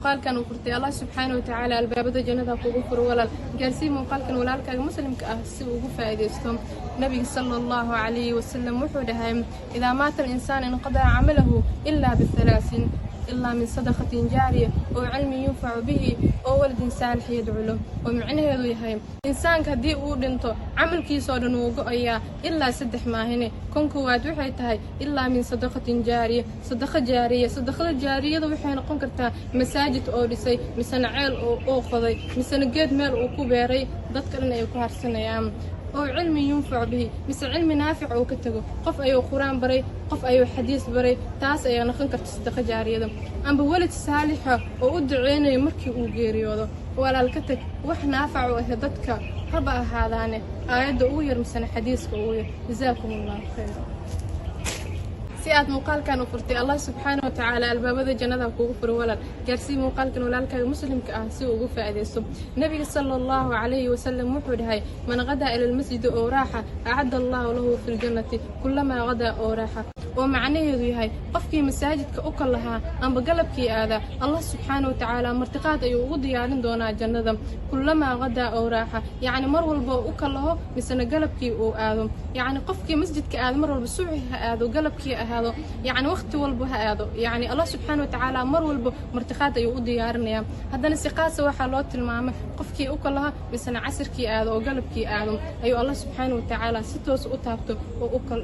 Muuqaalkan uu furtay, Allah subxaana wa tacaala albaabada jannada kugu furo. Walaal, gaarsii muuqaalkan walaalkaaga muslimka ah si uu ugu faa'iidaysto. Nabiga sala Allahu calayhi wasalam wuxuu dhahay: "إذا مات الإنسان انقطع عمله إلا بثلاث، إلا من صدقة جارية أو علم ينفع به أو ولد صالح يدعو له." Oo micnaheedu yahay, insaanka haddii uu dhinto, camalkiisoo dhan wuu go-ayaa ilaa saddex maahine. Kon koowaad waxay tahay إلا من صدقة جارية, sadaqa jaariya. Sadaqada jaariyada waxay noqon kartaa masaajid oo dhisay, misena ceel oo qoday, misena geed meel uu ku beeray, dadka dhan ay ku harsanayaan. أو علم ينفع به, mise cilmi naafic uu ka tago. Qof ayuu Qur-aan baray, qof ayuu xadiis baray, taas ayaa noqon karta sadaqa jaariyada. Amba welad saalixa oo u duceynayo markii uu geeriyoodo. Walaal, ka tag wax naafac u ah dadka, haba ahaadaane aayadda ugu yar misena xadiiska ugu yar. جزاكم الله خيرا. Si aad muuqaalkan u furtay, Allah subxaana wa tacaala albaabada jannada kugu furo. Walaal, gaarsii muuqaalkan walaalkaaga muslimka ah si uu ugu faa'iidaysto. Nabiga sala Allahu calayhi wasalam wuxuu dhahay: "من غدا إلى المسجد أو راح أعد الله له في الجنة كلما غدا أو راح." Oo macnaheedu yahay, qofkii masaajidka u kal lahaa amba galabkii aadaa, Allah subxaana wa tacaala martiqaad ayuu ugu diyaarin doonaa jannada. كلما غدا أو راح, yacni mar walba u kalaho misena galabkii uu aado. Yacni qofkii masjidka aado, mar walba, subaxi ha aado, galabkii ahaado, yacni waqti walba ha aado, yacni Allah subxaana wa tacaala mar walba martiqaad ayuu u diyaarinayaa. Haddana si qaasa waxaa loo tilmaamay qofkii u kalaha misena casirkii aado oo galabkii aado ayuu Allah subxaana wa tacaala si toos u taabto oo u kal.